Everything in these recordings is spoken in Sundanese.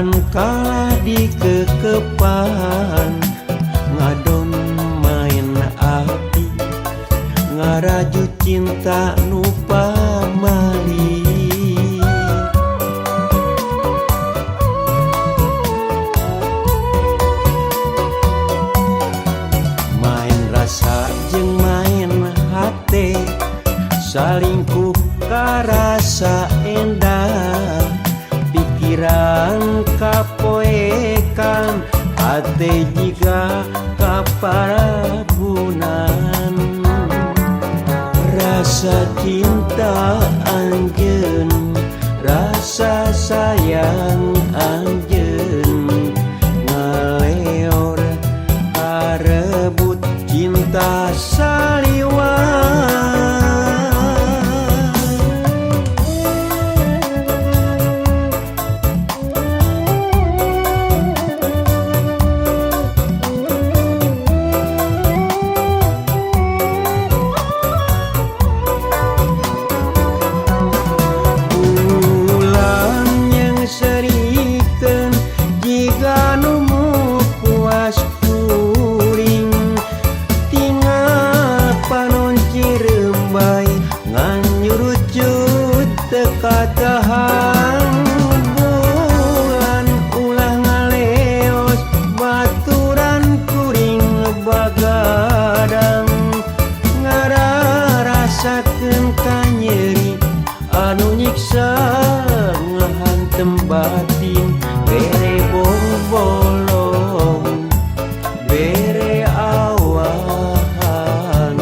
Ngan kalah dikekepan ngadon main api ngaraju cinta nu pamali. Main rasa jeung main hate salingkuh karasa endah pikiran kapoekan hate jiga kaparabunan. Rasa cinta anjeun, rasa sayang anjeun, ngaleor karebut cinta saliwat. Katahan bulan ulah ngaleos baturan kuring bagadang ngararasakeun kanyeri anu nyiksa ngahantem batin bere bolong bere awahan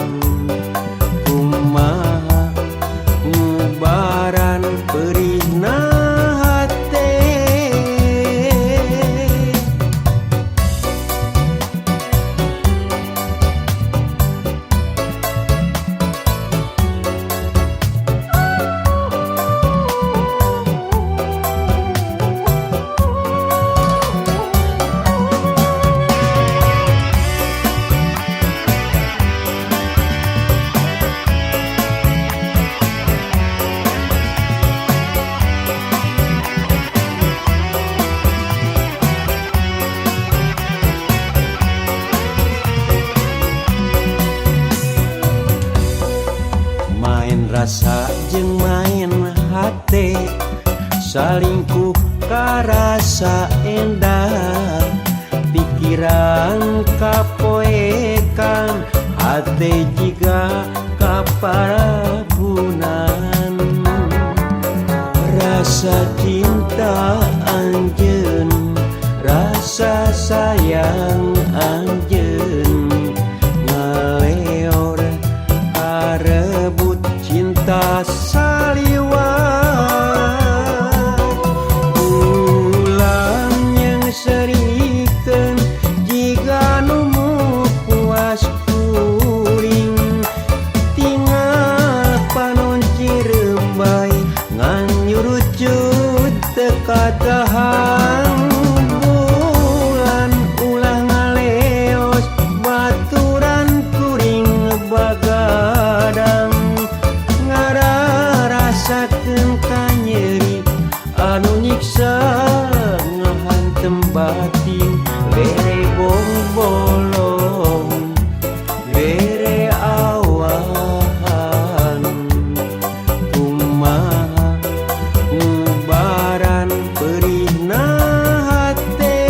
kumaha ngubaran perihna hate. Main rasa jeung main hate salingkuh karasa endah pikiran kapoekan hate jiga kaparabunan. Rasa cinta anjeun, rasa sayang anjeun, ngaleor karebut cinta saliwat. Ulang yang serikeun jiga nu puas kuring tinggal panon cirembay ngan nyurucut teu katahan bulan ulah ngaleos baturan kuring bagadang ngararasakeun kanyeri anu nyiksa ngahantem batin bere bolong bere awahan kumaha ngubaran perihna hate.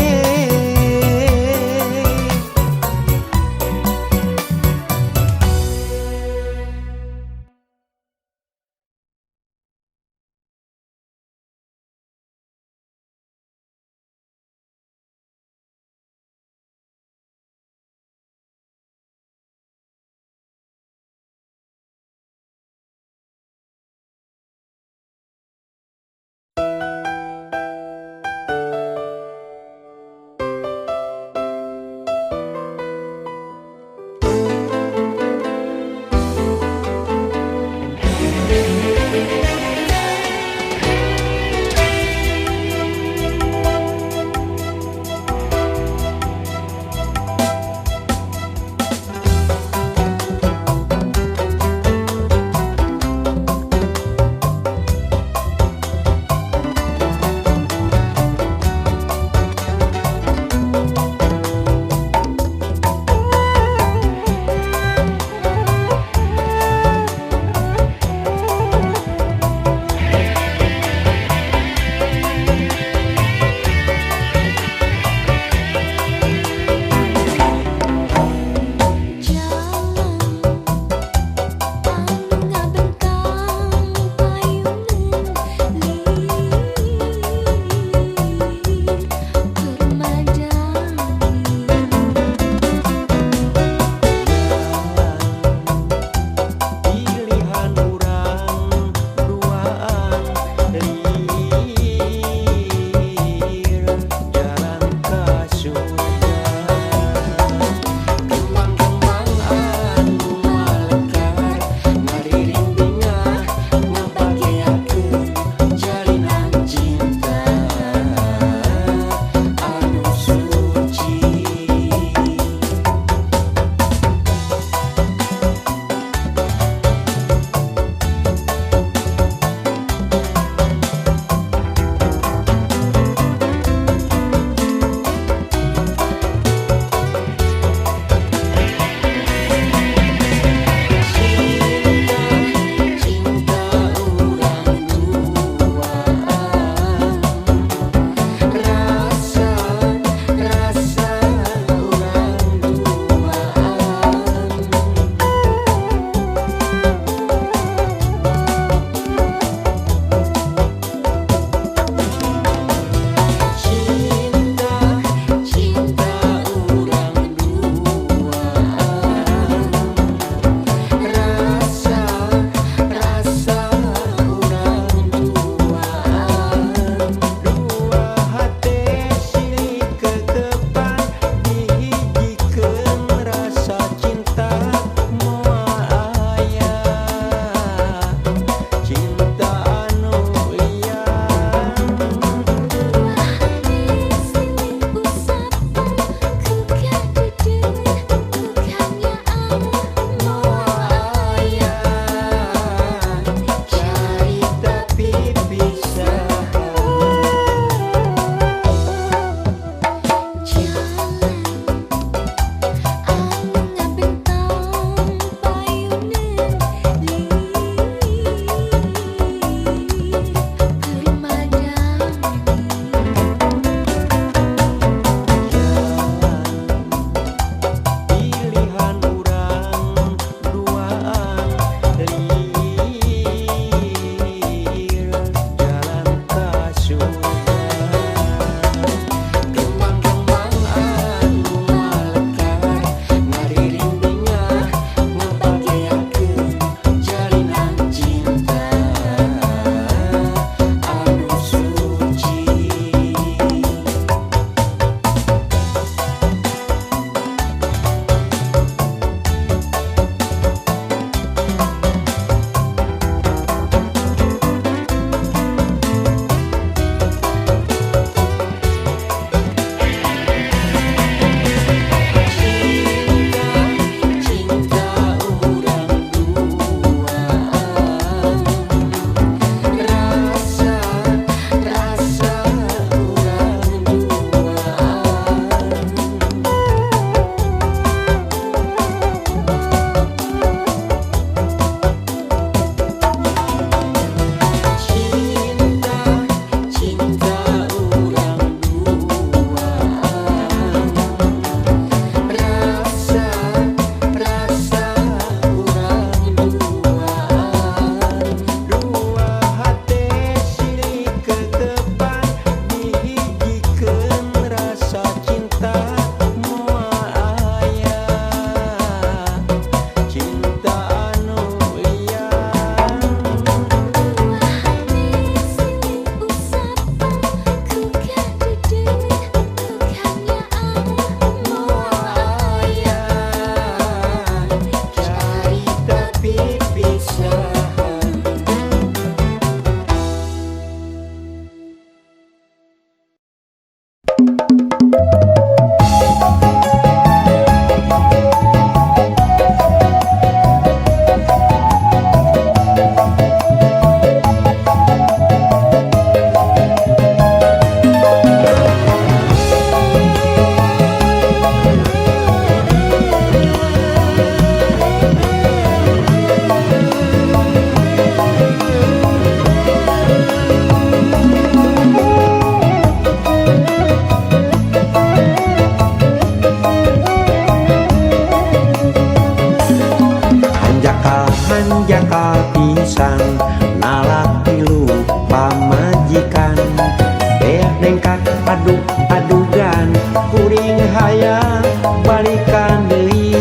Kuring hayang balikan deui.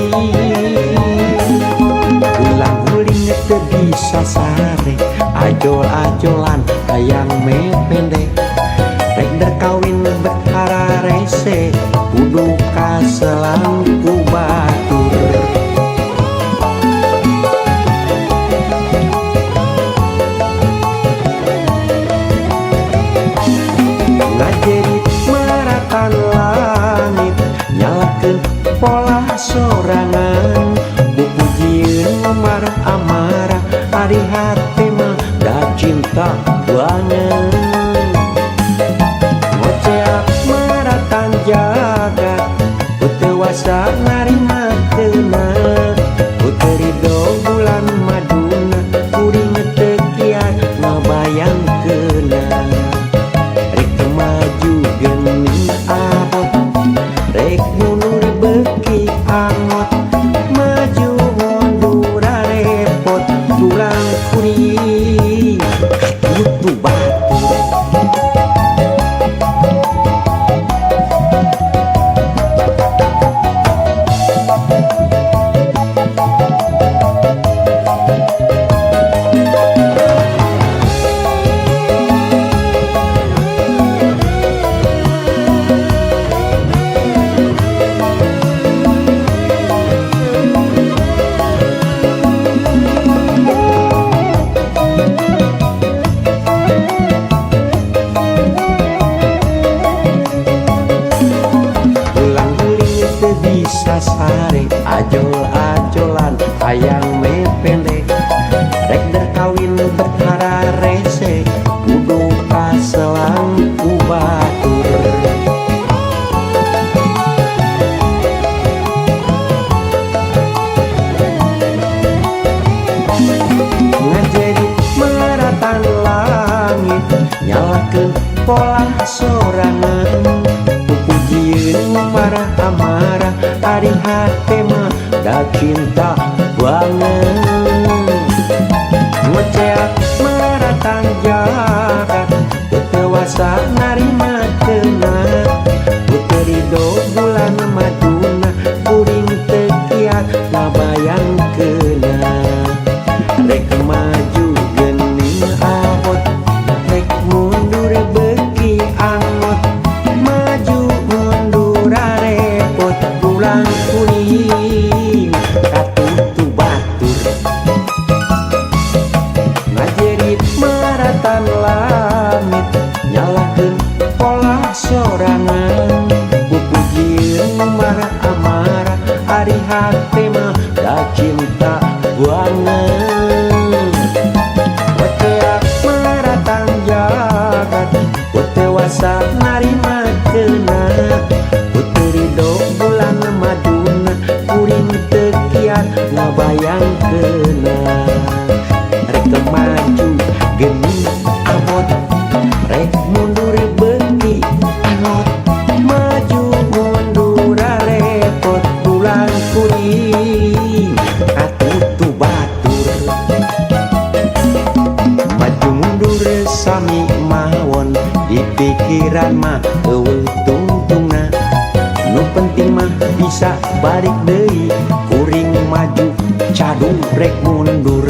Ulang guling teu bisa sare, ajol-ajolan hayang mependek. Rek der kawin bet hararese, kudu kaselang ku batur. Ngajerit maratan langit, nyalakeun pola sorangan. Pupujieun marah amarah, ari hate mah da cinta banget. Ngoceak maratan jagat, teu wasa narima keuna. Teu ridho bulan maduna, kuring teu kiat ngabayangkeunna. Rek maju geuning abot, rek mundur beuki angot. Maju mundur repot, tulang kuring katutu batur. Ulang guling teu bisa sare, ajol-ajolan hayang mependek. Rek der kawin bet hararese, kudu kaselang ku batur. Ngajerit maratan langit, nyalakeun pola sorangan. Pupujieun marah amarah, ari hate mah da cinta banget. Ngoceak maratan jagat, teu wasa narima keuna. Teu ridho bulan maduna, kuring teu kiat ngabayangkeunna. Rek maju geuning abot, rek mundur beuki angot. Maju mundur repot, tulang kuring katutu batur. Ngajerit maratan langit, nyalakeun pola sorangan. Pupujieun marah amarah, ari hate mah da cinta banget. Ngoceak maratan jagat, teu wasa narima keuna. Teu ridho bulan maduna, kuring teu kiat ngabayangkeunna. Rek maju geuning abot, rek mundur beuki angot. Maju mundur repot, tulang kuring katutu batur. Maju mundur sami mawon, di pikiran mah eueuh tungtungna. Nu penting mah bisa balik deui, kuring maju cadung rek mundur.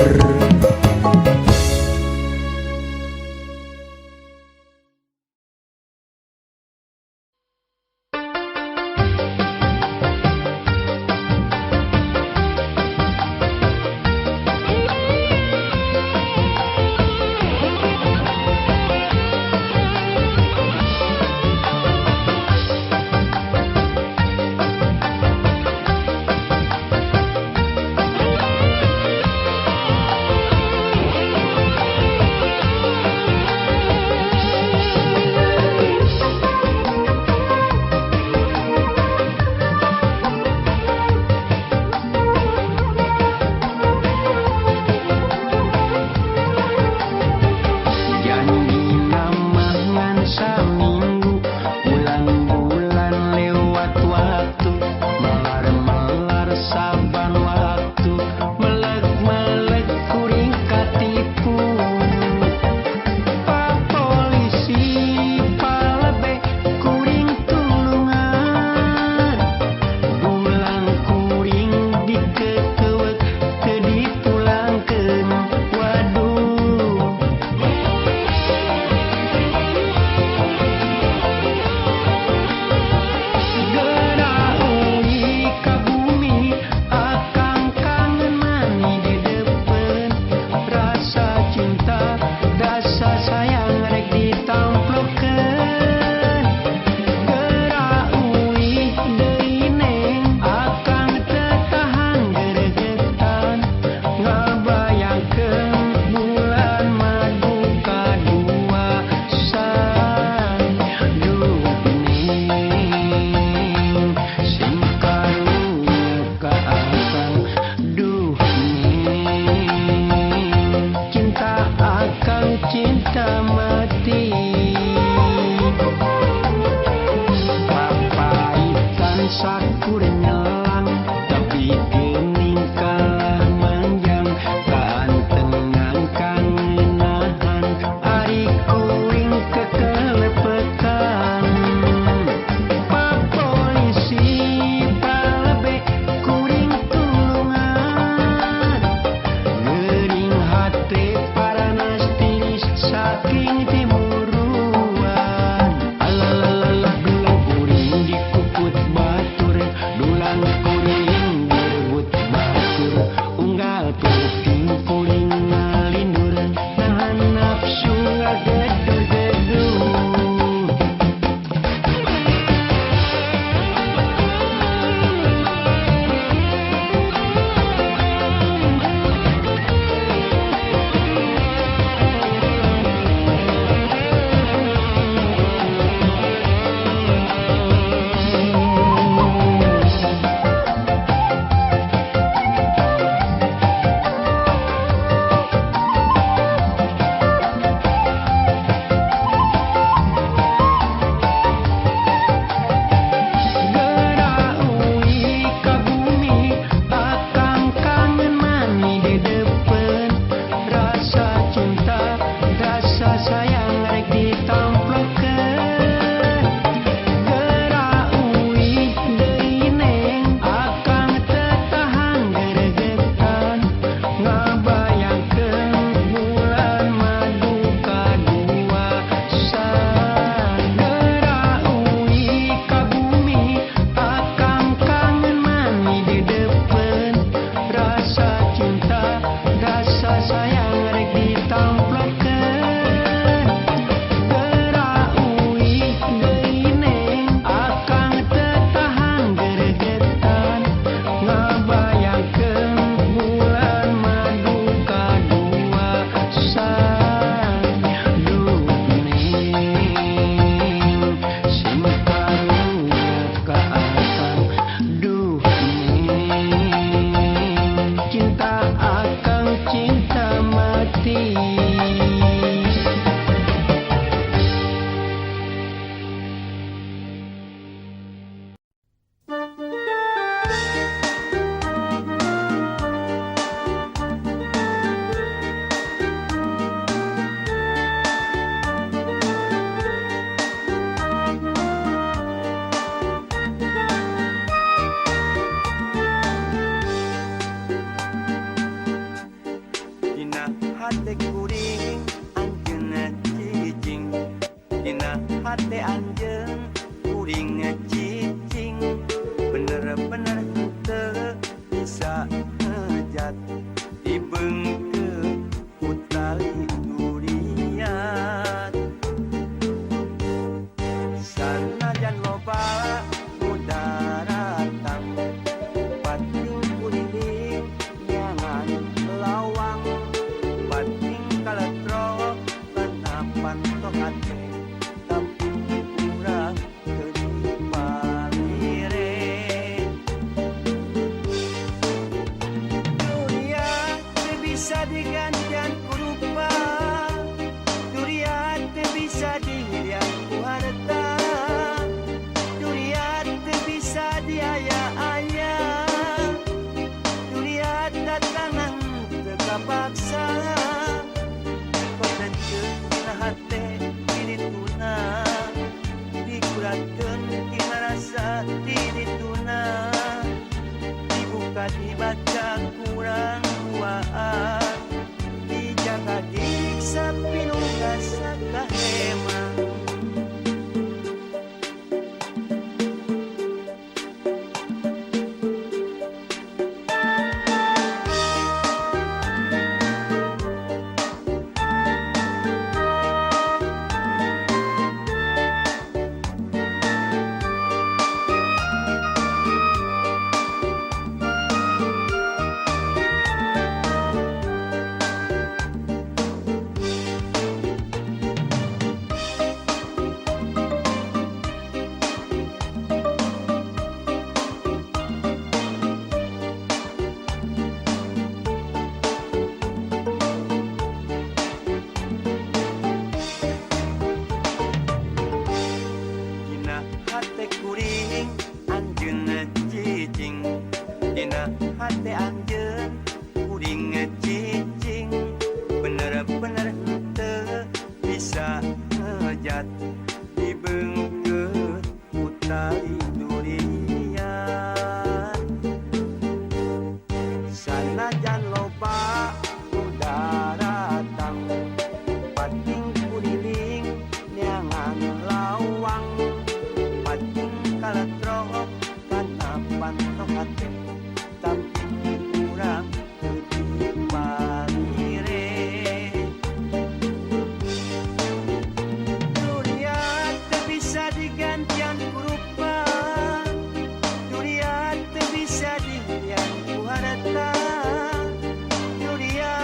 Diaya-aya. Dunia datangan teu kapaksa, dikotetkeun dina hate di dituna, dikuratkeun tina rasa di dituna, dibuka dibaca kurang duaan, dijaga diriksa pinuh rasa kahemang. Dina hate kuring anjeun cicing, dina hate anjeun kuring cicing, bener-bener henteu bisa ngejat dibeungkeut ku tali durian. Sanajan loba nu daratang, pating kuriling neangan lawang, pating kaletrok kana panto hate, tapi kurang teu dipalire. Dunia teu bisa digantian ku rupa, dunia teu bisa dihirian ku harta, dunia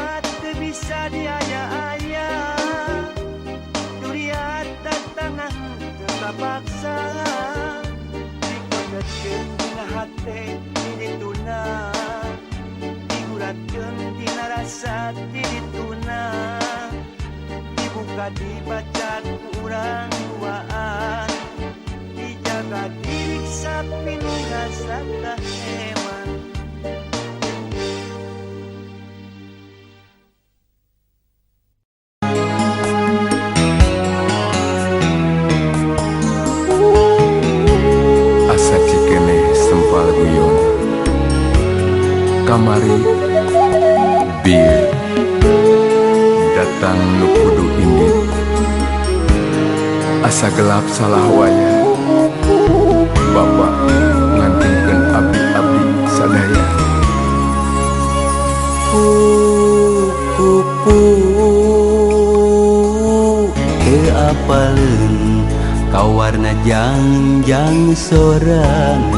teu bisa diaya-aya, dunia datangan teu kapaksa, dikotetkeun dina hate di dituna, diguratkeun dina rasa di dituna, dibuka dibaca ku urang duaan, dijaga diriksa pinuh rasa kaheman. Asa cikeneh sempal guyon kamari bir datang nu kudu indit, asa gelap salah waya Bapak ngantingkeun abdi-abdi sadaya. Kupu teu apaleun ka warna jangjang sorangan,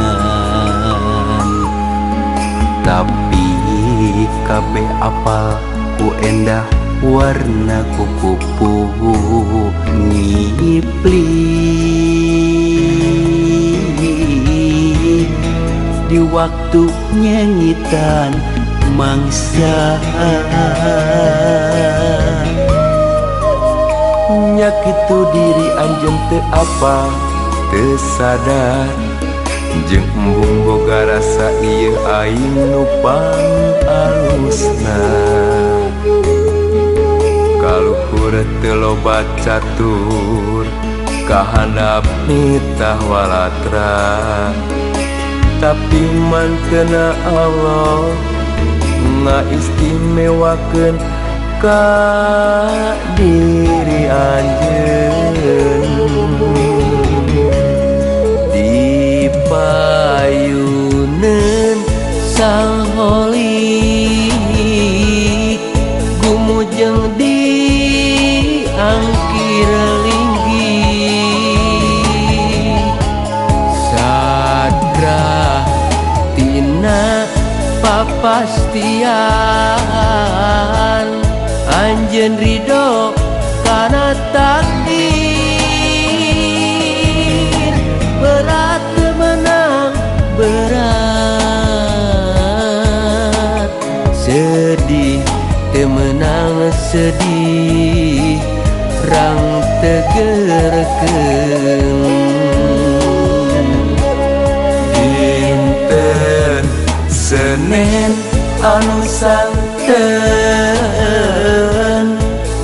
tapi kabeh apal ku endah warna kukupu ngipli di waktu nyengitan mangsa. Nya kitu diri anjeun teu apal teu sadar, jeung embung boga rasa ieu aing nu pangalusna. Kaluhur teu loba catur kahandap nitah walatra, tapi mantena Allah ngaistimewakeun ka diri anjeun. Di payuneun Sang Holik gumujeng di angkir linggih, sadrah tina papastian anjeun ridho kana takdir. Berat menang berat, sedih temenang sedih, rang tegerkeun. Senen anu santen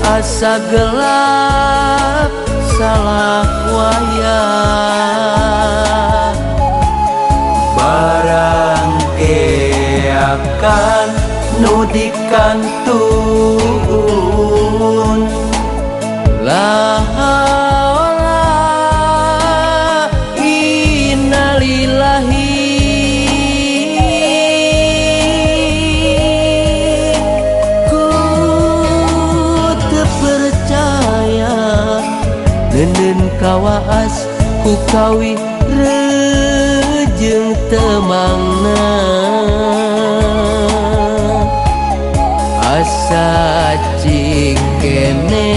asa gelap salah wayah barang keakan nu dikantun. La haula innalillahi. Ku teu percaya nenen kawaas ku kawi rejeung temangna asa cikene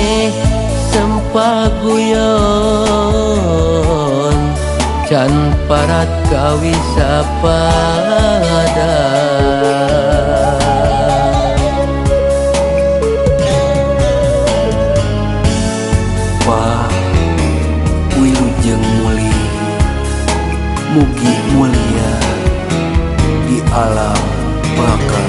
sempaguyon can parat kawi sapada. Pak wilujeng muli mugi mulia di alam baka.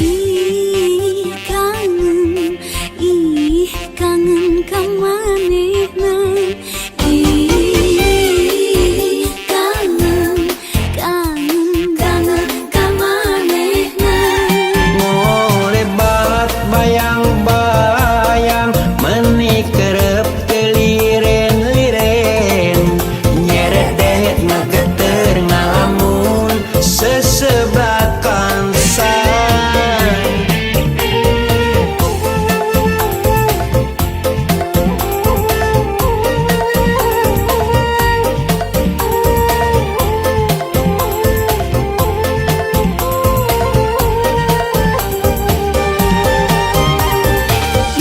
Ih kangen, ih kangen ka manehna. Ih kangen, kangen kangen ka manehna. Ngolebat bayang-bayang meni kerep keliren-liren nyeredet ngegeter ngalamun sesebakan san.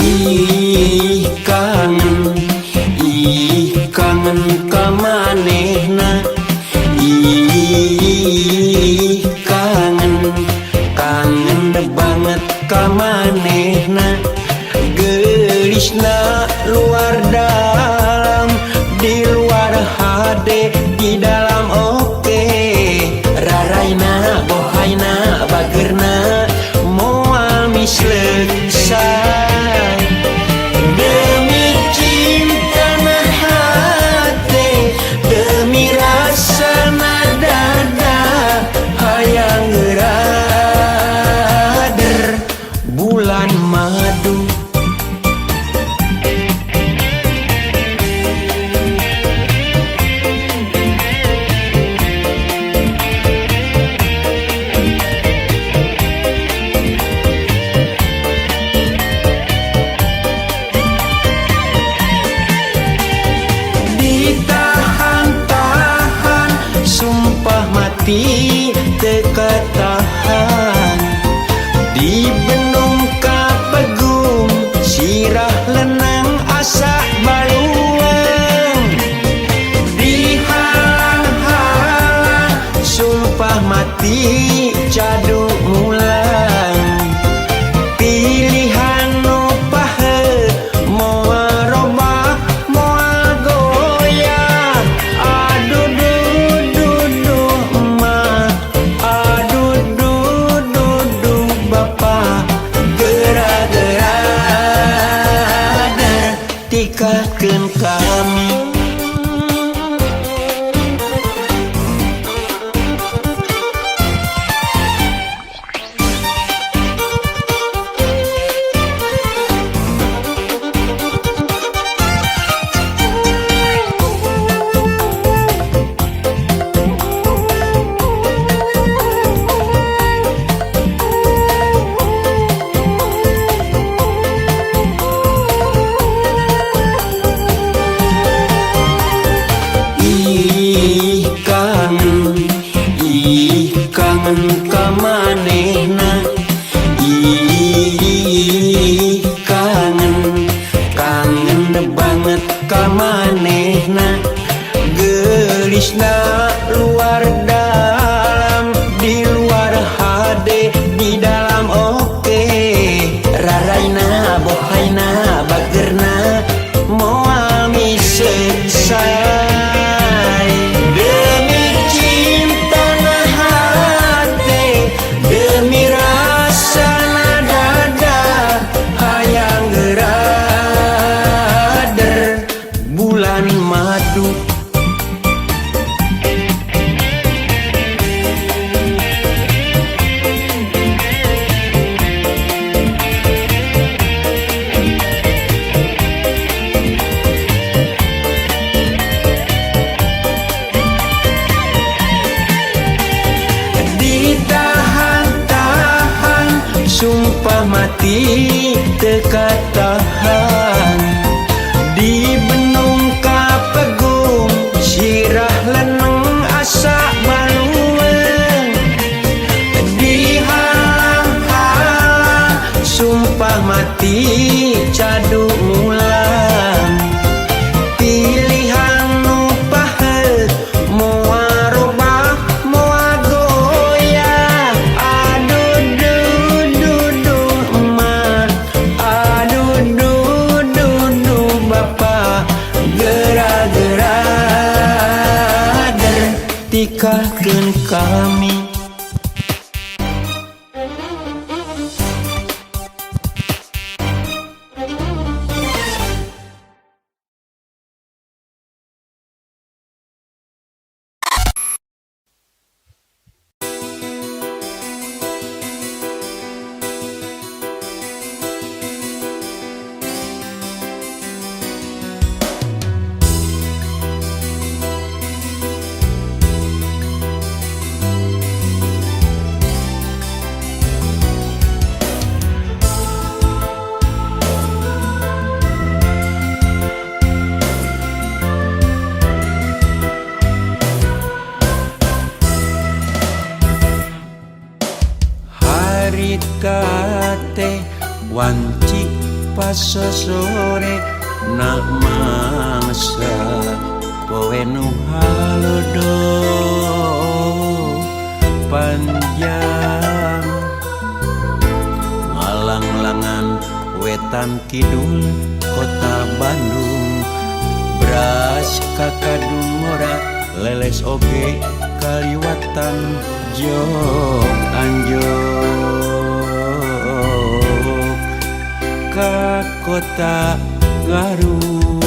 Ih kangen, ih kangen ka manehna. Ih kangen, kangen banget ka manehna. Geulisna luar dalam, di luar hade, di dalam oke. Raraina, bohaina, bagerna, moal misleuksan. Demi cinta na hate, demi rasa na dada, hayang gerader bulan madu. Ditahan-tahan, sumpah mati tekatahan. Di benung kapegung, sirah lenang asa baluang. Dihalang-halang, sumpah mati cadu mulang. Pilihan nu pahe moal robah moal goyah. Aduh duh duh duh emak, aduh duh duh duh bapak. Gera-gera tikahkeun kami. Kangen ka manehna. Ih, kangen, kangen banget ka manehna. Geulisna luar dalam, di luar hade, di dalam oke. Raraina, bohaina, bagerna, moal misesai. Demi cinta na hate, demi rasa na dada, hayang gerader bulan madu. Ditahan-tahan, sumpah mati teu katahan. Di Benung Kapegung, sirah leneng asa balueung. Dihalang-halang, sumpah mati cadu mulang. Pilihan nu paheut, moal robah, moal goyah. Aduh duh duh duh emak, aduh duh duh duh bapak, gera-gera der tikahkeun kami. Harita teh wanci pas sore na mangsa poe nu halodo panjang, ngalanglangan wetan kidul kota Bandung, beras kakadung ngora leles oge kaliwatan jog anjog ka kota Garut.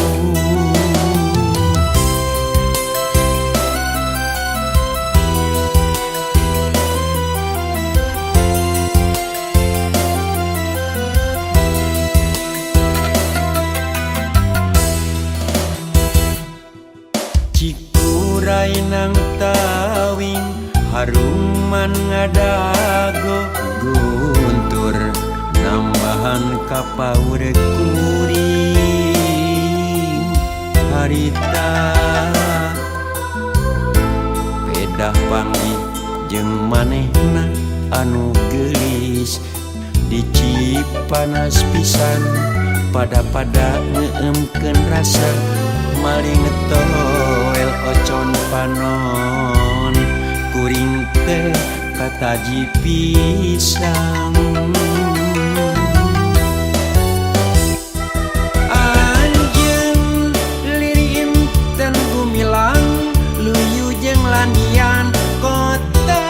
Cikuray nang tawing haruman ngadago guntur nambahan kapaur kuring harita, pedah panggih jeung manehna anu geulis di Cipanas pisan, pada-pada ngeemkeun rasa maling toel ocon panon kuring teh kataji pisang. Anjeun liri inten gumilang luyu jeung lanian kota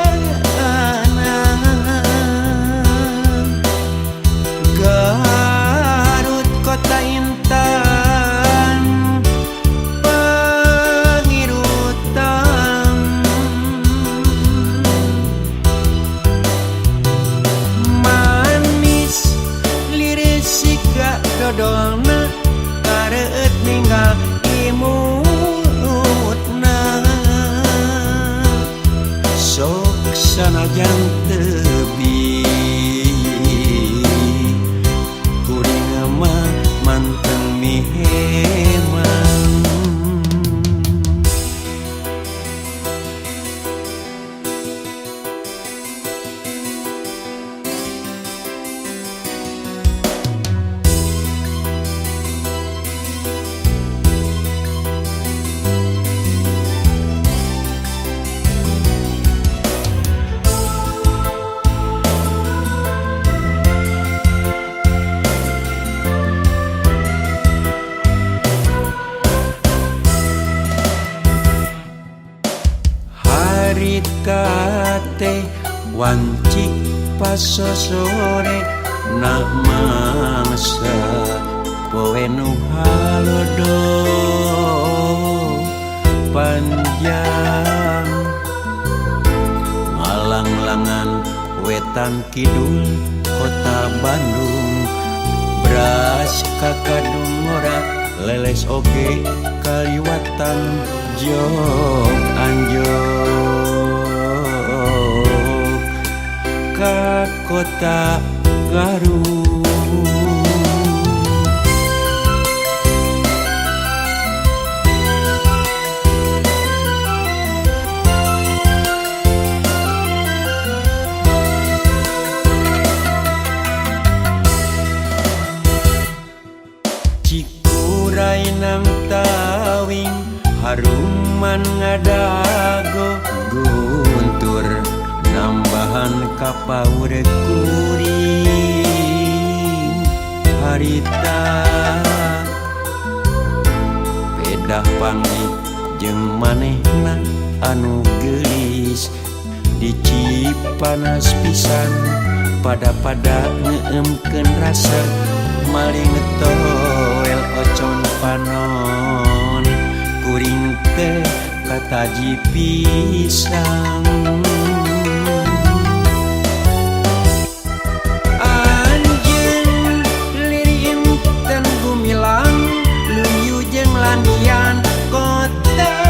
Garut kota intan pangirutan manis liris siga dodolna kareueut ninggal imutna sok sanajan tebi kuring mah manteng mihemang. Cik pas sore na mangsa poe nu halodo panjang ngalanglangan wetan kidul kota Bandung beras kakadung ngora leles oge kaliwatan jog anjog ka kota Garut. Cikuray nang tawing haruman ngadago guntur nambahan kapaure kuring harita pedah panggih jeung manehna anu geulis di Cipanas pisan pada-pada ngeemkeun rasa maling toel ocon panon kuring teh kataji pisang. Anjeun liri inten gumilang luyu jeung lanian kota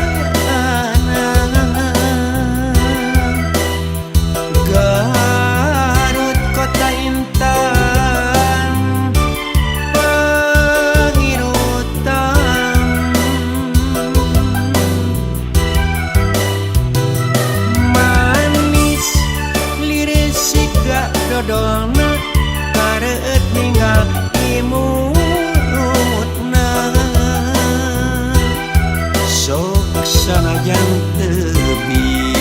Garut kota intan pangirutan manis liris siga dodolna kareut ninggal imutna sok sanajan teubi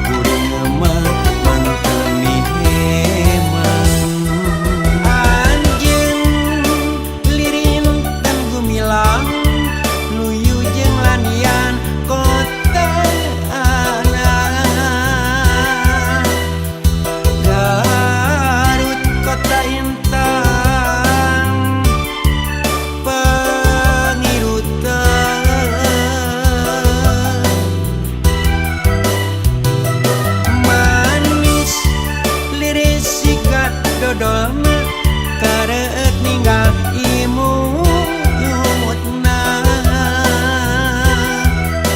kuring mah manteu miheman. Anjeun lirin tan gumilang luyu jeung lanian kota Garut kota intan pangirutan manis liris sikat dodolna kareut ninggal imutna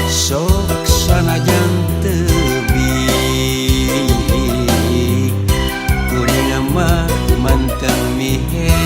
sok sanajan teubi kuring mah manteng miheman.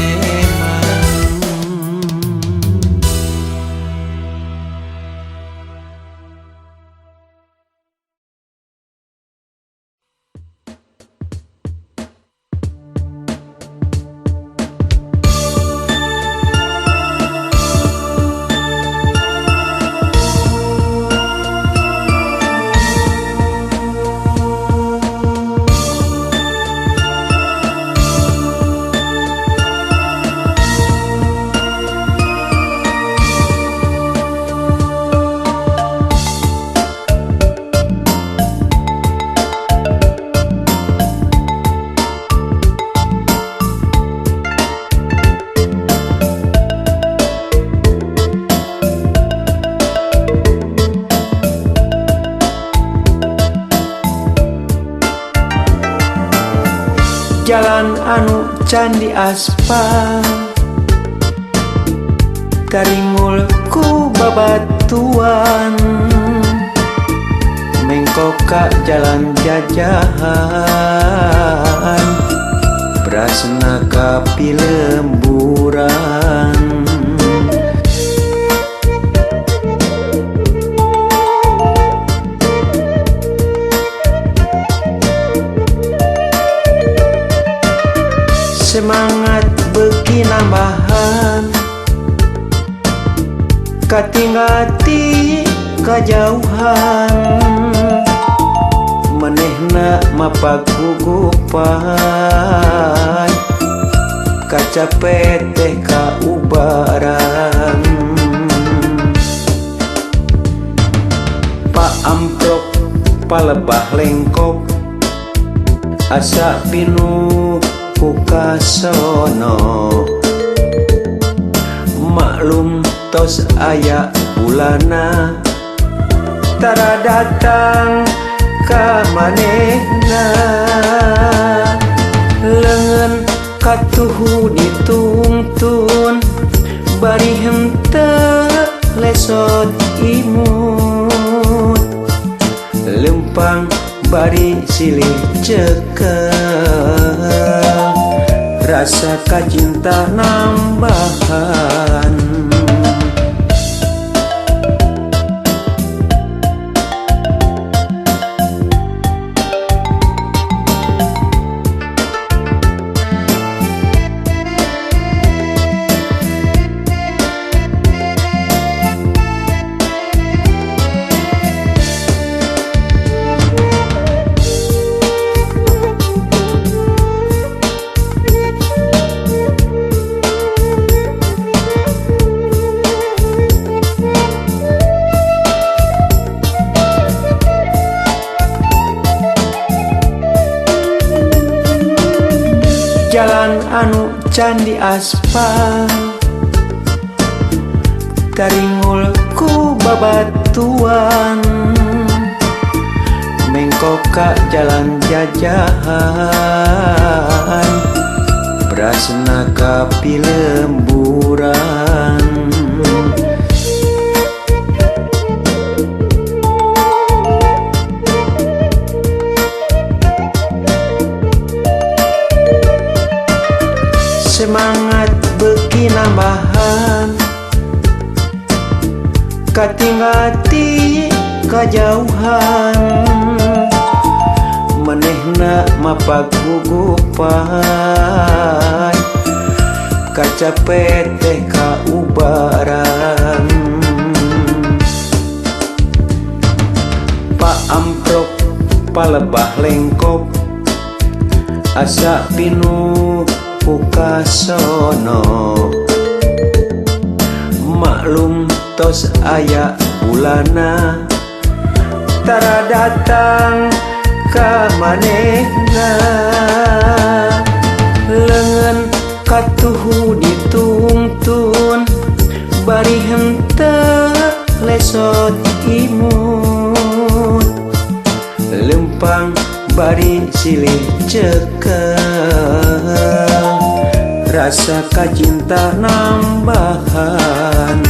Jalan anu candi aspal taringul ku babatuan mengkok ka jalan jajahan brasna ka pilemburan. Semangat beuki nambahan katinggal ti kajauhan manehna mapagugupan kacape teh kaubaran. Pak amprok palebah lengkop asa pinuh ku kasono maklum tos aya bulana tara datang ka manehna leungeun katuhu ditungtun bari henteu lesot imut lempang bari silih cekel rasa kacinta nambahan. Jalan anu can diaspal taringul ku babatuan mengkok ka jalan jajahan brasna ka pilemburan. Semangat beuki nambahan katinggal ti kajauhan manehna mapag gugupan kacape teh kaubaran. Pak Amprok palebah lengkop asa pinuh ku kasono maklum tos aya bulana tara datang ka manehna leungeun katuhu ditungtun bari henteu lesot imut lempang bari silih cekel rasa kacinta nambahan.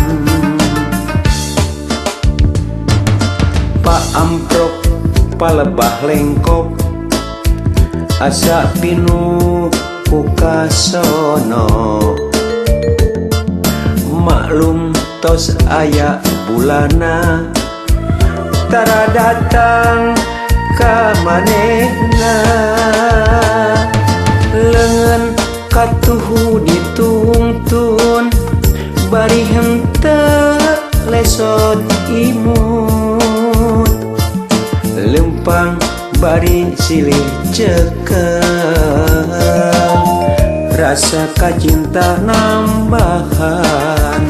Pak Amprok palebah lengkop asa pinuh ku kasono maklum tos aya bulana tara datang ka manehna leungeun katuhu ditungtun bari henteu lesot imut lempang bari silih cekel rasa kacinta nambahan.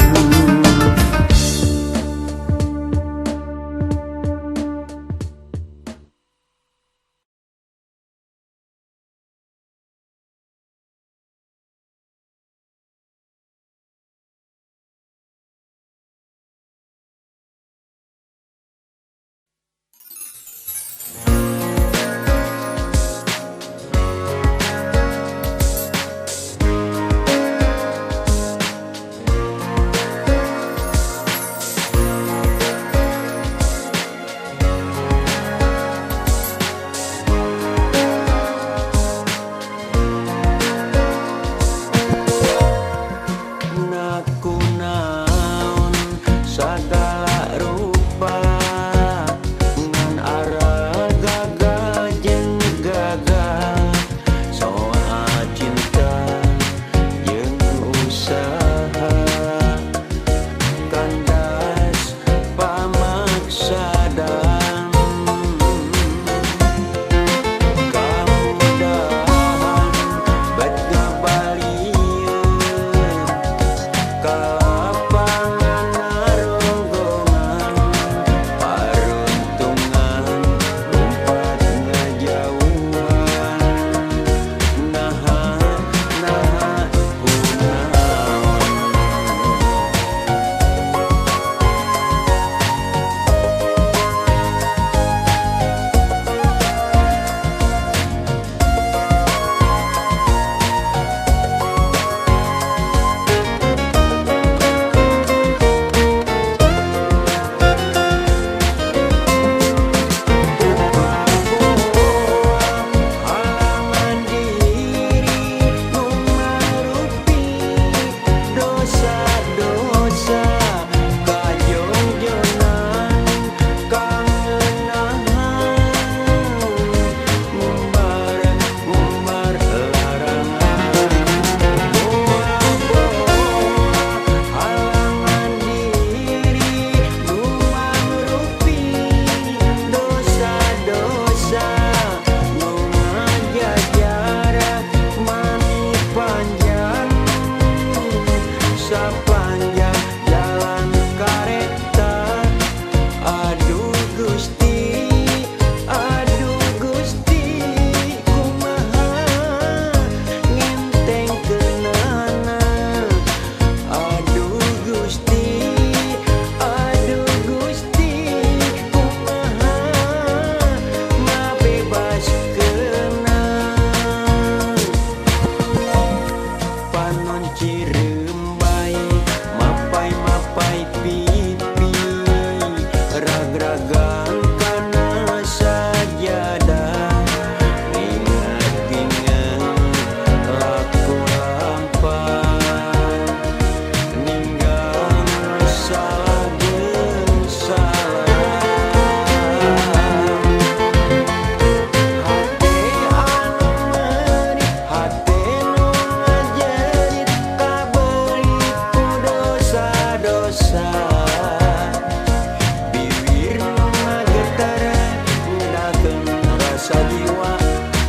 Sajiwa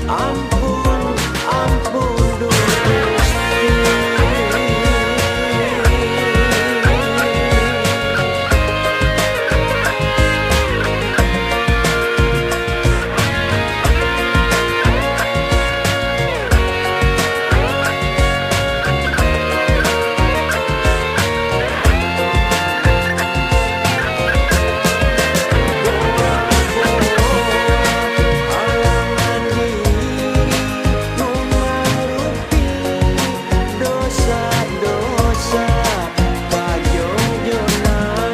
ampun ampun duh Gusti. Halangan diri nu mangrupi dosa-dosa pajongjonan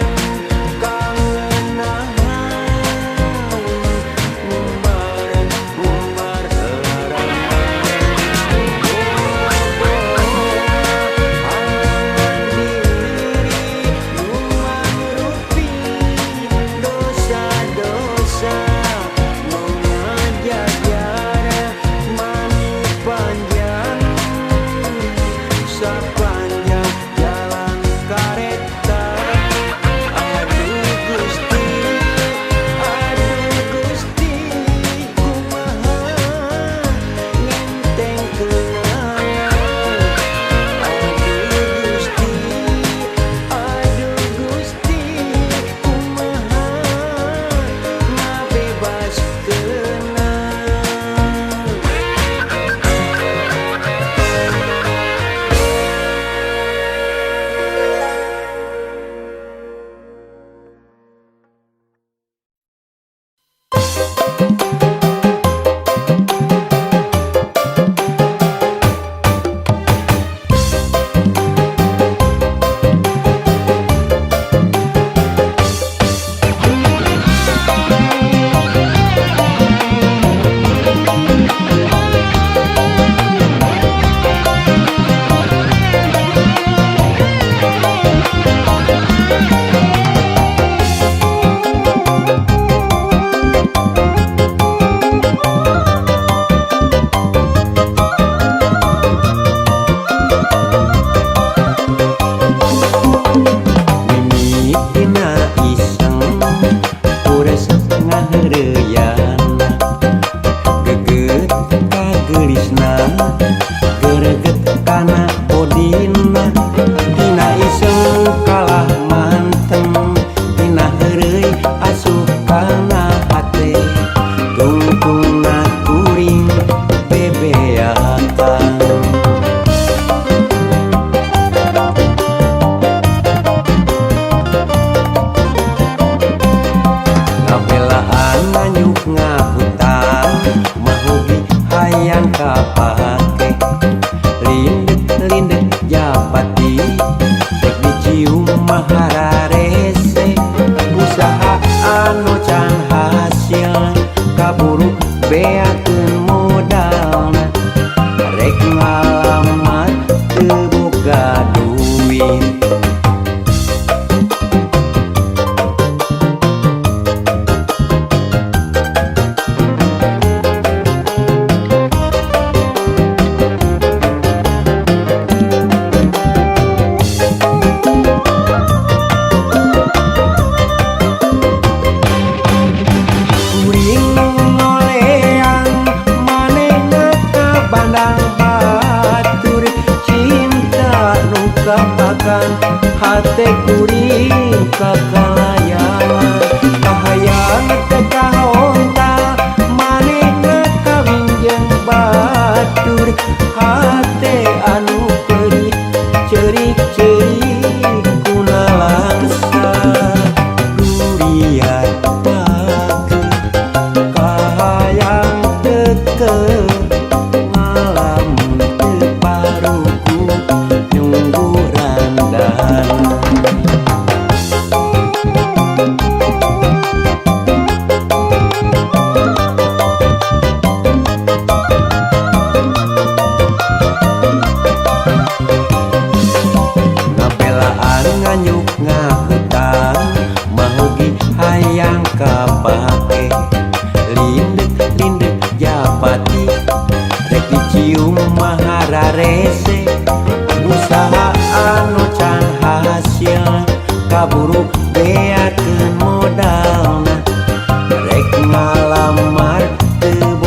kangenahan ngumbar ngumbar larangan. Halangan diri nu mangrupi dosa-dosa nu ngajajar mani panjang sapanjang jalan kareta. Aduh Gusti, aduh Gusti, kumaha ngentengkeunana. Aduh Gusti, aduh Gusti, kumaha ngabebaskeunana. Mimitina iseng ku resep ngaheureuyan, geget kagelisna gereget kana bodina. Tina iseng kalah manteng, tina heureuy asup kana hate, tungtungna kuring bebeakan. Ngabelaan nganyuk ngahutang mahogi hayang kapake, lindek-lindek japati rek dicium mahararese. Usaha anu can hasil kaburu beakeun modalna, rek ngalamar teu boga duit. Kuring ngoleang manehna ka bandang batur, cinta nu kapakan hate kuring kakalayangan. Kahayang teh kahontal manehna kawin jeung batur, hate anu perih ceurik-ceurik kuna langsa. Durian pake kahayang teke ngalamun teu paruku nyunggu randana. Ngabelaan nganyuk ngahutang mahogi hayang kapake, lindek-lindek japati rek dicium mahararese. Usaha anu can hasil kaburu beakeun modalna, rek ngalamar teu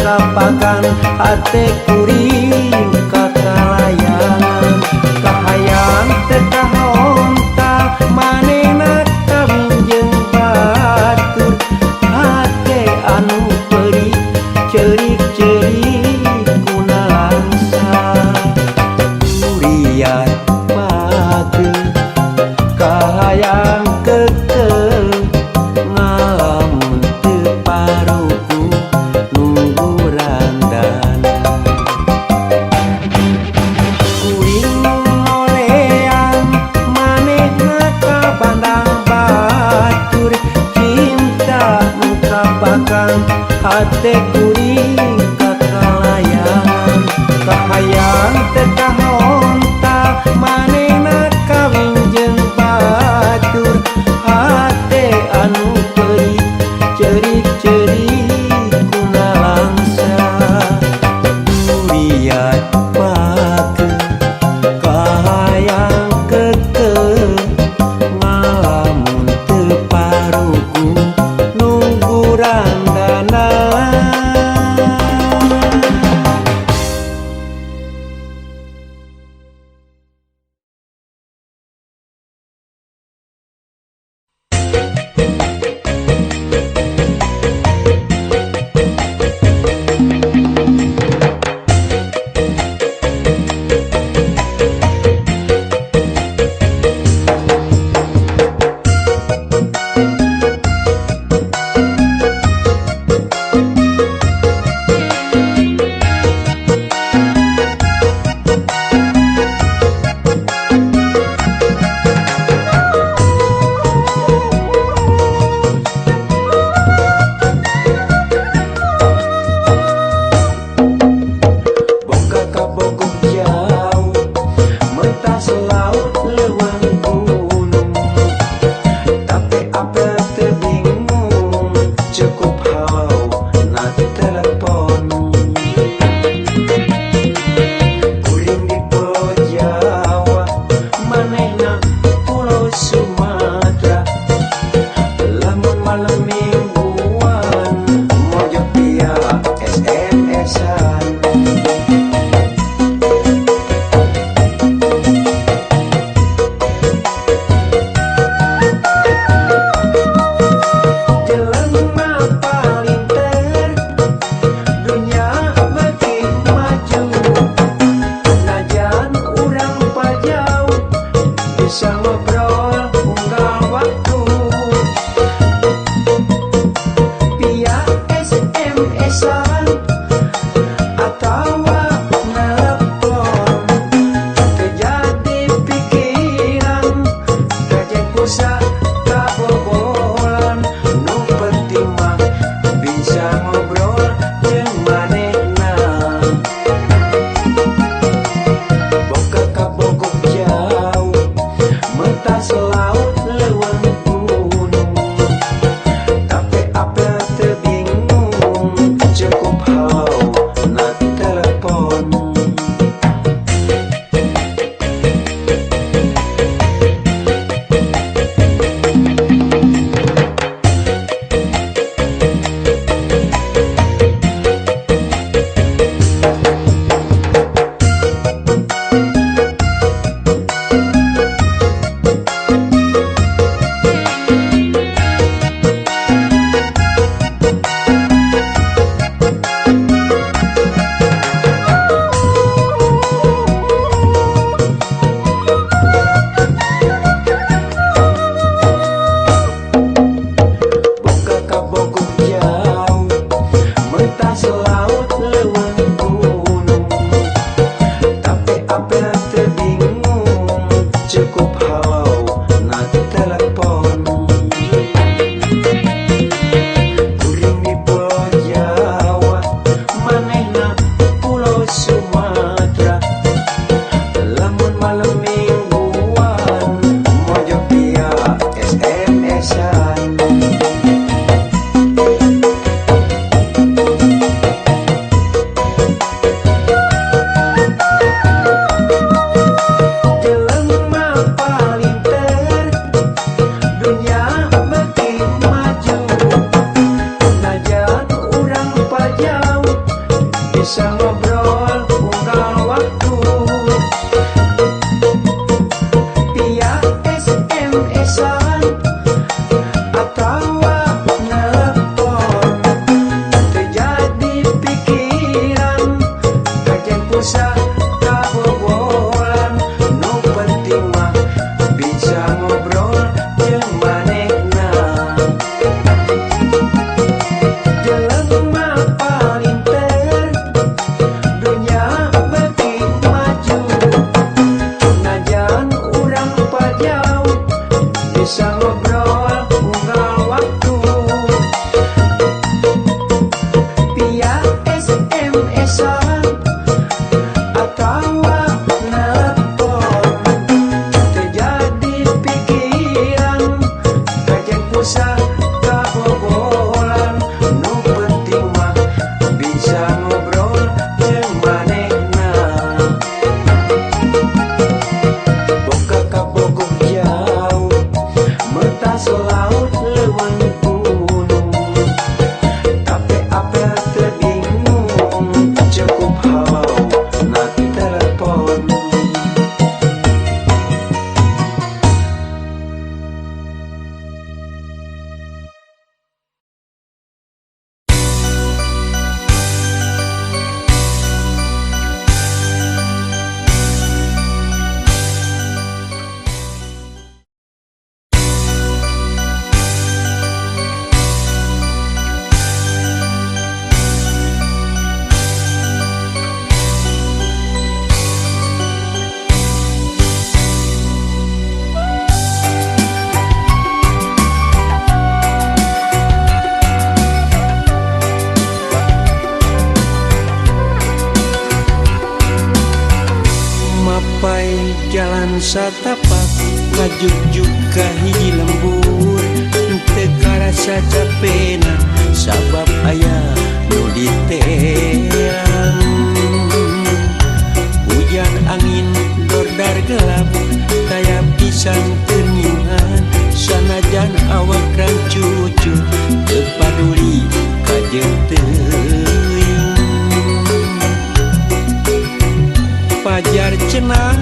kapakan hate kuring kakalayangan kahayang teu kahonta manehna kawin jeung batur hate anu peurih ceurik-ceurik kuna langsa duriat pake kahayang kekeh ngalamun teu paruku nunggu randana kuring ngoleang manehna ka bandang batur cinta nu kapakan hate kuring kakalayangan kahayang teu kahonta manehna kawin jeung batur hate anu peurih ceurik-ceurik kuna langsa duriat pake kahayang kekeh ngalamun teu paruku nunggu randana. Boga kabogoh jauh mentas laut leuweung gunung tapi apel teu bingung cukup halau na telepon kuring di Pulau Jawa manehna Pulau Sumatera lamun malam mingguan mojok via SMS-an. Jelema palinter dunya beuki maju najan urang pajauh bisa ngobrol unggal waktu via SMS-an atawa nelepon teu jadi pikiran rejek pulsa kabobolan nu penting mah bisa ngobrol jeung manehna boga kabogoh jauh mentas laut leuweung gunung tapi apel teu bingung cukup. Bisa ngobrol unggal waktu via SMS-an atawa nelpon. Teu jadi pikiran kajeun pulsa kabobolan. Nu penting mah bisa ngobrol jeung manehna. Jelema palinter dunya beuki maju. Najan urang pajauh bisa ngobrol unggal waktu via SMS-an atawa nelpon. Teu jadi pikiran kajeun pulsa kabobolan. Nu penting mah bisa ngobrol jeung manehna. Boga kabogoh jauh mentas laut leuweung gunung. Tapi apel teu bingung cukup halau na telepon. Mapai jalan satapak ngajugjug ka hiji lembur. Teu karasa capena sabab aya nu diteang. Hujan angin dordar gelap taya pisan teu nyuhan. Sanajan awak rancucu teu paduli kajeun teuing. Pajar cenah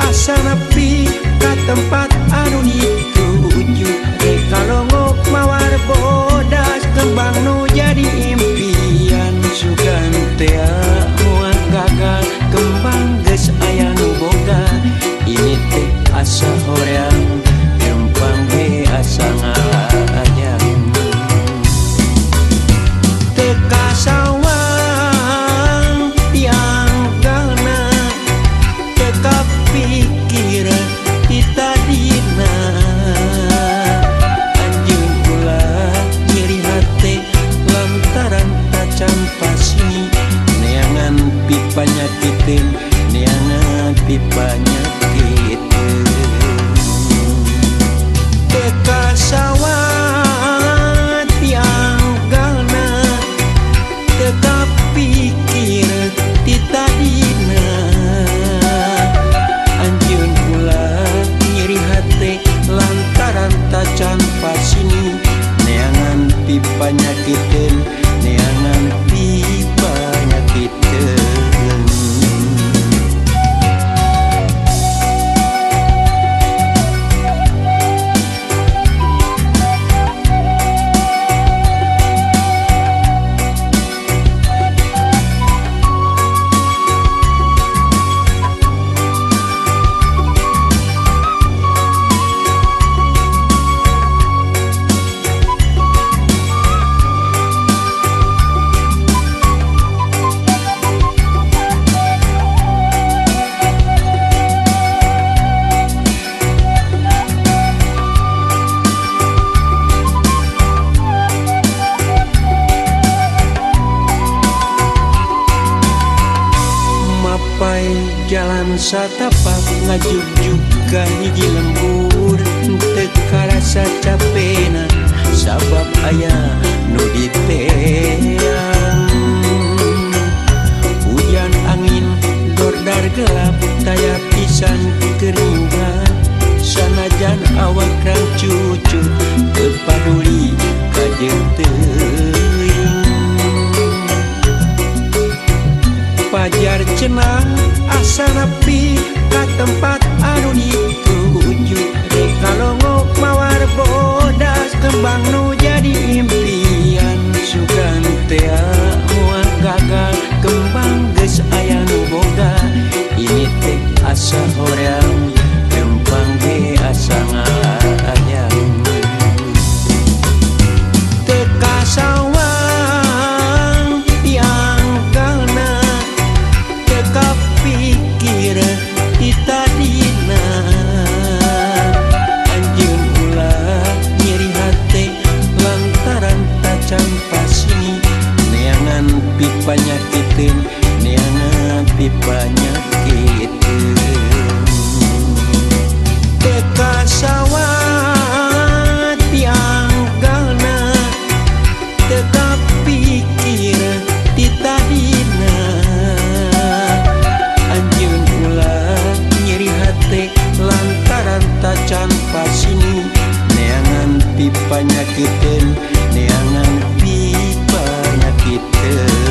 asa nepi ka tempat anu dituju. Rek kalongok mawar bodas kembang nu jadi impian. Sugan tea moal gagal kembang geus aya nu boga. Ini teh asa hoream lempang ge asa ngalajang. Teu kasawang tianggalna teu kapikir ti tadina. Anjeun ulah nyeri hate lantaran tacan pasini. Neangan pipanyakiteun, neangan pipanyakiteun. Teu kasawang tianggalna teu kapikir ti tadina. Anjeun ulah nyeri hate lantaran tacan pasini. Neangan pipanyakiteun, neangan pipanyakiteun. Mapai jalan satapak ngajugjug ka hiji lembur. Teu karasa capena sabab aya nu diteang. Hujan angin dordar gelap taya pisan keringan. Sanajan awak rancucu teu paduli kajeun teuing. Tempat anu dituju rek kalongo mawar bodas kembang nu jadi impian sugan teh moal gagal kembang geus aya nu boga ini teh asa hoream kembang ge asa ngayang teu kasawang diangkalna teu kapikir ti tadina anjeun ulah nyeri hate lantaran tacan pasini neangan pipanyakiteun neangan pipanyakiteun teu kasawang diangkalna teu kapikir ti tadina anjeun ulah nyeri hate lantaran tacan pasini neangan pipanyakiteun neangan pipanyakiteun.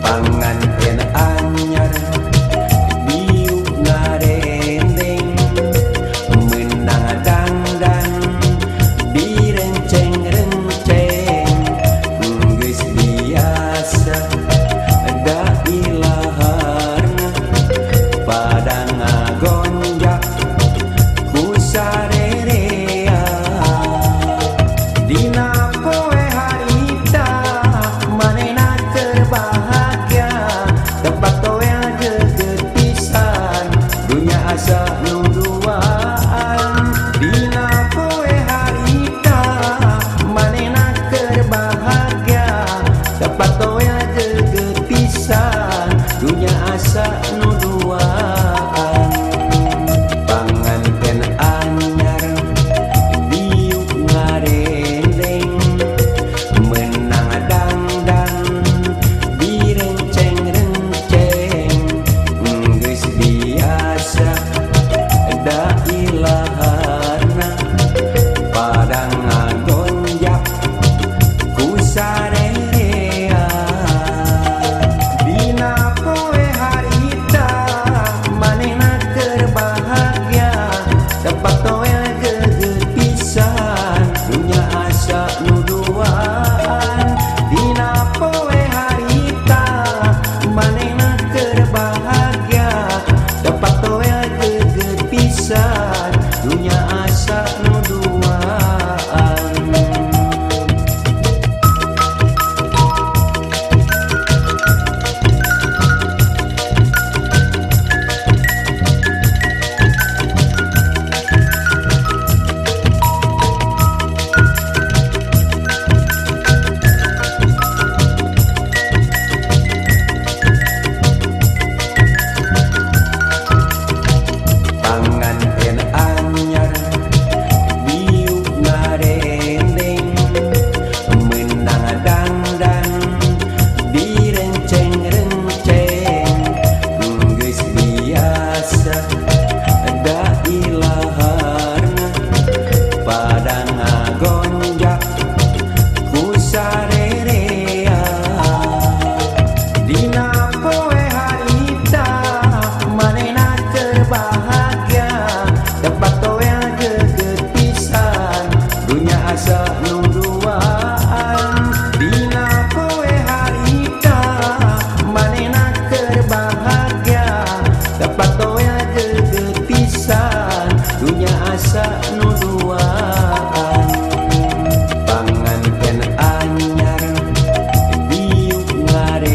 Panganten anyar diuk ngarendeng meunang dangdan direnceng-renceng geus biasa da ilaharna pada ngagonjak ku sarerea dina poe harita manehna keur bahagia tempat toel geget pisan dunya asa nu duaan dina poe harita manehna keur bahagia tempat toel geget pisan dunya asa nu duaan panganten anyar diuk ngarendeng meunang dangdan direnceng-renceng geus biasa da ilaharna pada ngagonjak ku sarerea dina poe harita manehna keur bahagia tempat toel geget pisan dunya asa nu duaan dina poe harita manehna keur bahagia tempat toel geget pisan dunya asa nu duaan. Panganten anyar diuk ngarendeng meunang dangdan direnceng-renceng geus biasa da ilaharna pada ngagonjak ku sarerea dina poe harita manehna keur bahagia tempat toel geget pisan dunya asa nu duaan dina poe harita manehna keur bahagia tempat toel geget pisan dunya asa nu duaan panganten anyar diuk ngarendeng.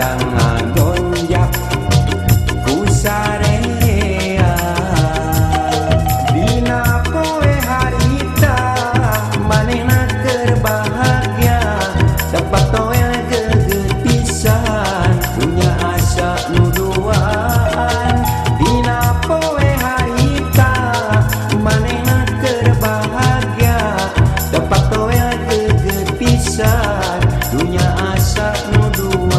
Urang ngagonjak ku sarerea. Dina poe harita manehna keur bahagia, dapat toel gegetisan dunya asa nu duaan. Dina poe harita manehna keur bahagia, dapat toel gegetisan dunya asa nu duaan.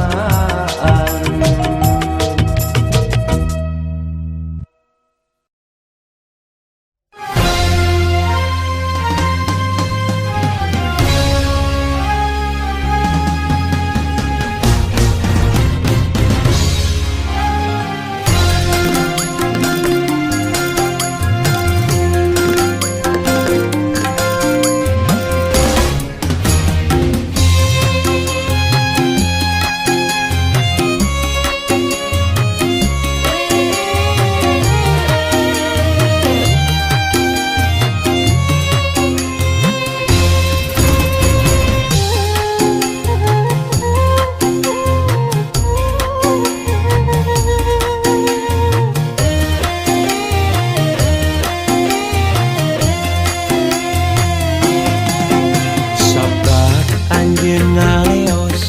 Saprak anjeun ngaleos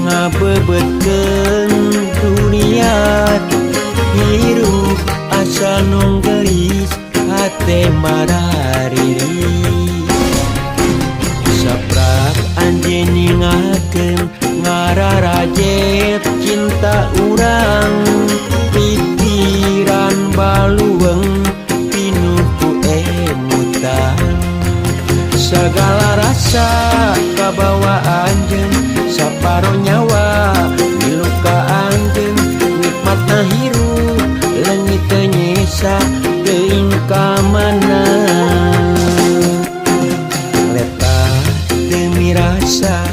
ngabeubeutkeun dunia, hirup asa nu geulis hate marariri. Saprak anjeun ningakeun ngararajet cinta urang, pikiran baluweung pinuh ku emutan. Segala rasa kabawa anjeun, saparo nyawa milu ka anjeun. Nikmatna hirup leungit teu nyesa teuing ka mana. Leta teu mirasa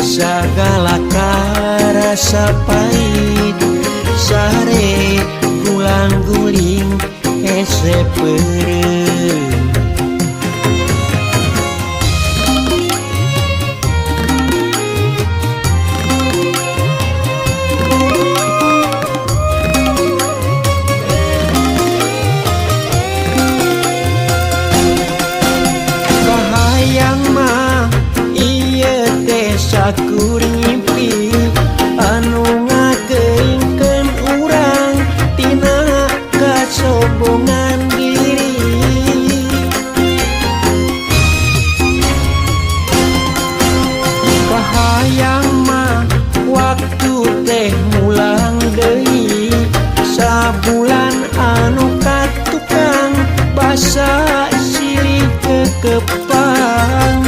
sagala karasa pahit, sare gulang guling hese peureum. Kahayang mah ieu teh sakur ngimpi anu ngakeungkeun urang tina kasombongan diri. Kahayang mah waktu teh mulang deui, sabulan anu katukang basa silih kekepang.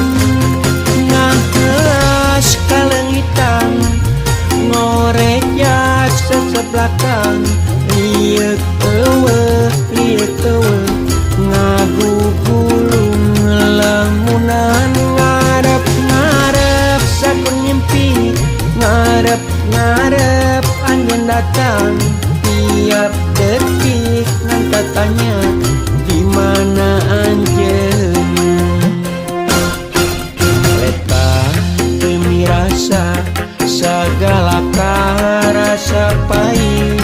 Ngahelas kalengitan ngoreja seseblakan, lieuk eueuh lieuk eueuh ngagugulung lamunan. Ngarep-ngarep sakur ngimpi, ngarep-ngarep anjeun datang, tiap detik ngan tanya di mana anjeun. Leta teu mirasa sagala karasa pahit,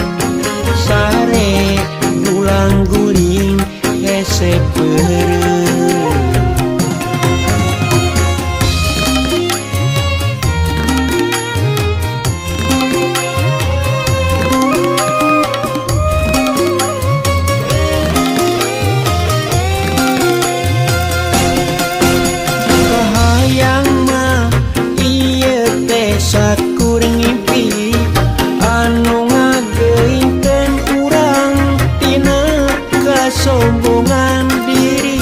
sare gulang guling hese peureum. Kahayang mah ieu teh sakur ngimpi anu ngageungkeun urang tina kasombongan diri.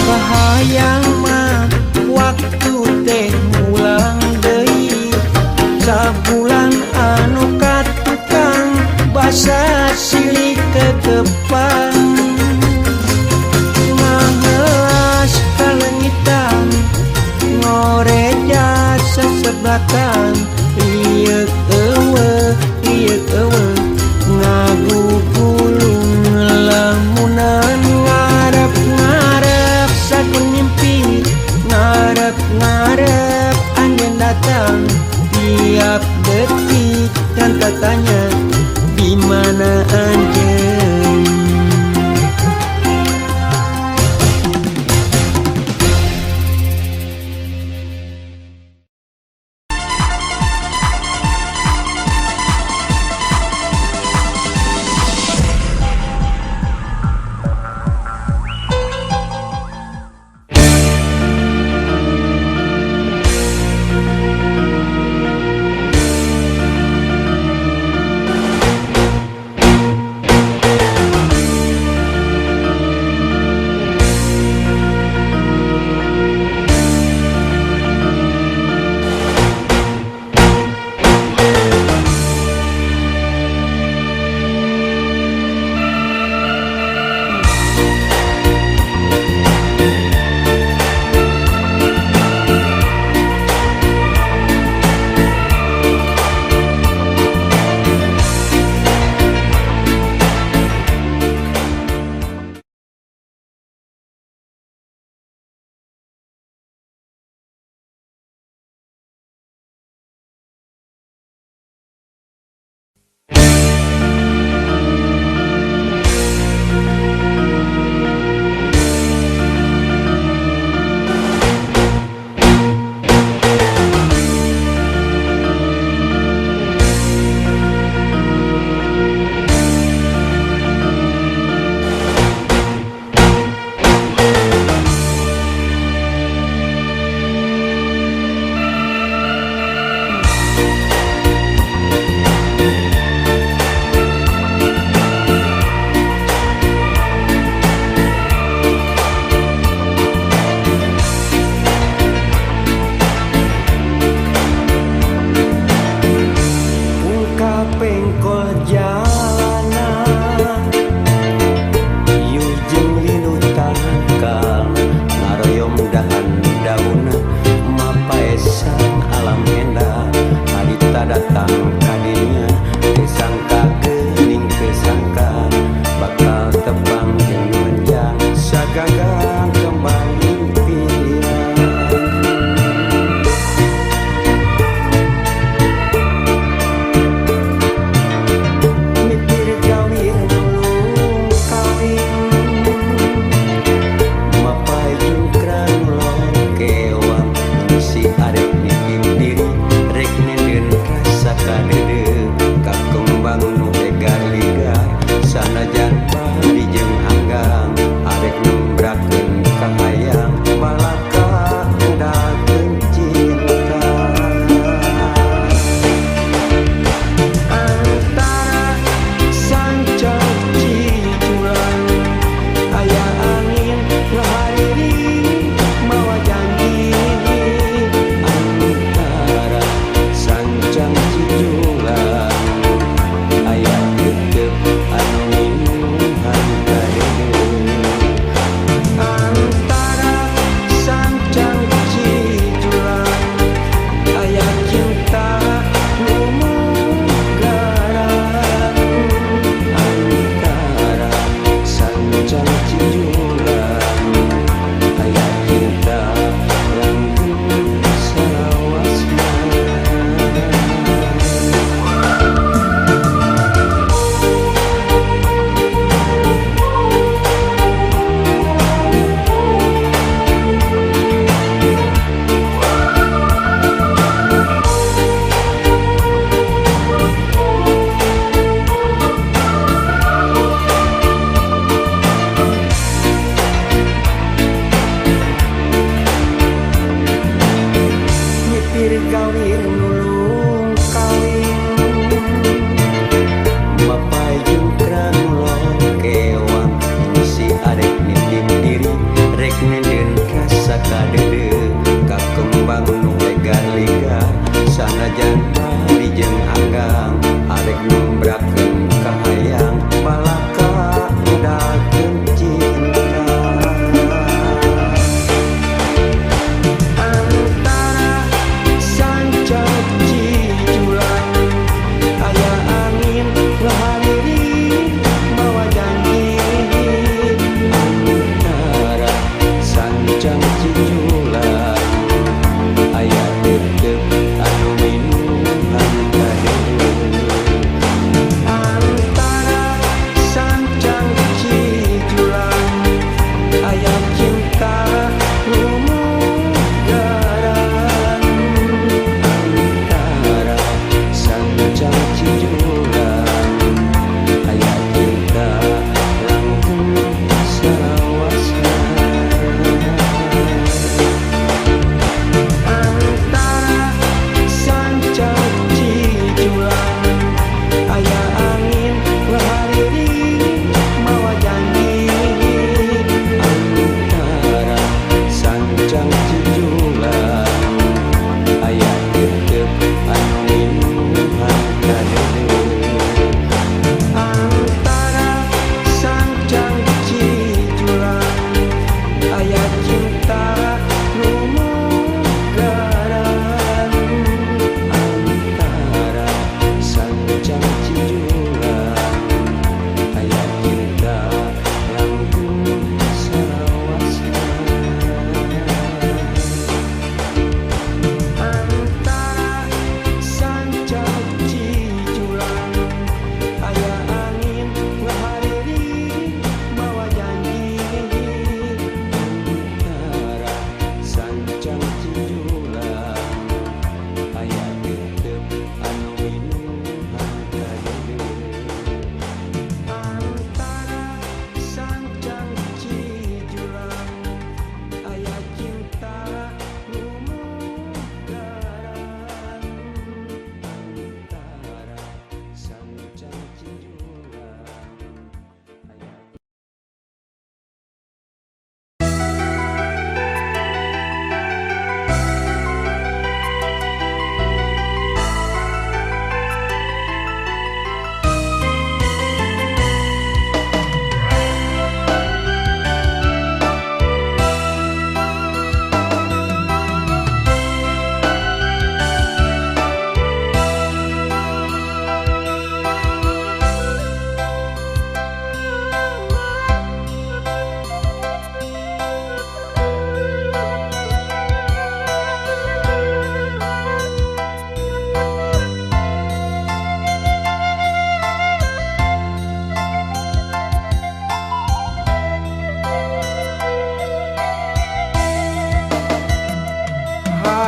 Kahayang mah waktu teh mulang deui, sabulan anu katukang basa silih kekepang. Ngahelas kalengitan ngoreja seseblakan, lieuk eueuh lieuk eueuh ngagugulung lamunan. Ngarep-ngarep sakur ngimpi, ngarep Ngarep anjeun datang tiap detik dan tanya di mana anjeun.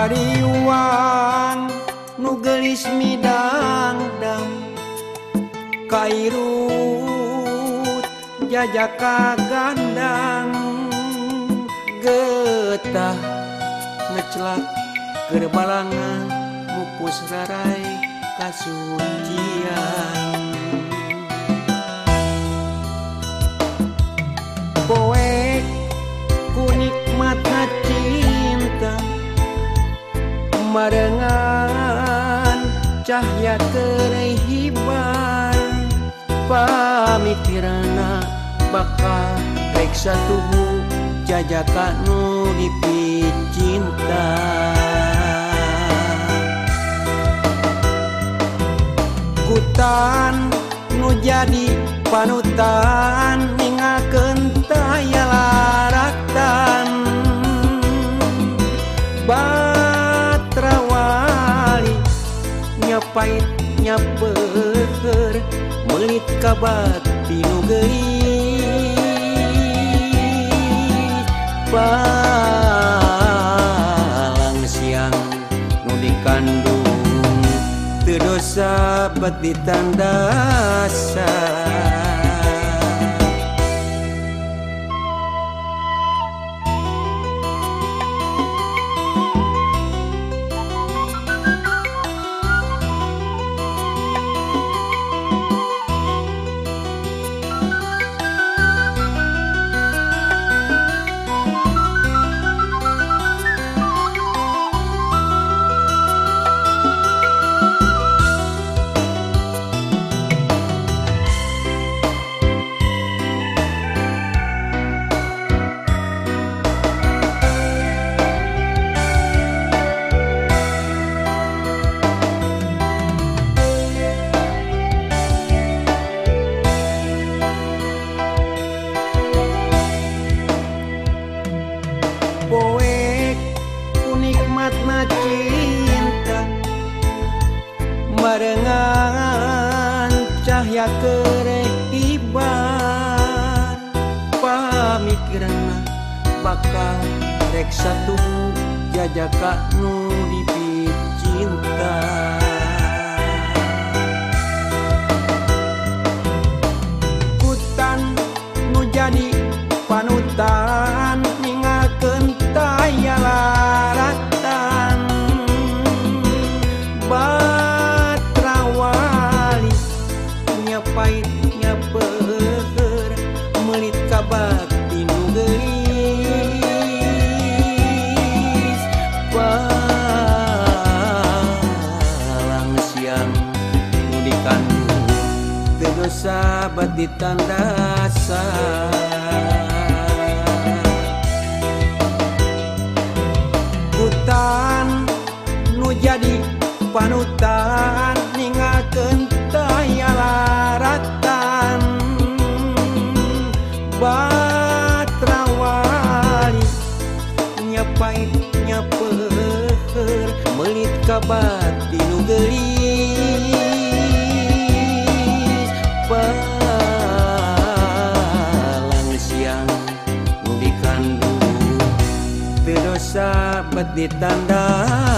Hariwang nu geulis midangdang kairut jajaka gandang getah ngecelak keur balangan mupus rarai kasucian. Poek ku nikmatna cinta marengan cahya keur hibar pamikiranna bakal rek satuhu jajaka nu dipicinta. Kutan nu jadi panutan ninggalkeun taya laraktan batra wali nyapait nyapeur meulit ka bati nu geulis palang siang nu dikandung teu dosa bet ditandasa. Poek ku nikmatna cinta marengan cahya keur hibar pamikiranna bakal rek satuhu jajaka nu dipicinta. Kutan nu jadi panutan ninggalkeun taya laratan batra wali nyapait nyapeur meulit ka bati nu geulis palang siang nu dikandung teu dosa bat ditandasa. Kutan nu jadi panutan ninggalkeun taya laratan batra wali nyapait nyapeur meulit ka bati nu geulis palang siang nu dikandung teu dosa bet ditandasa.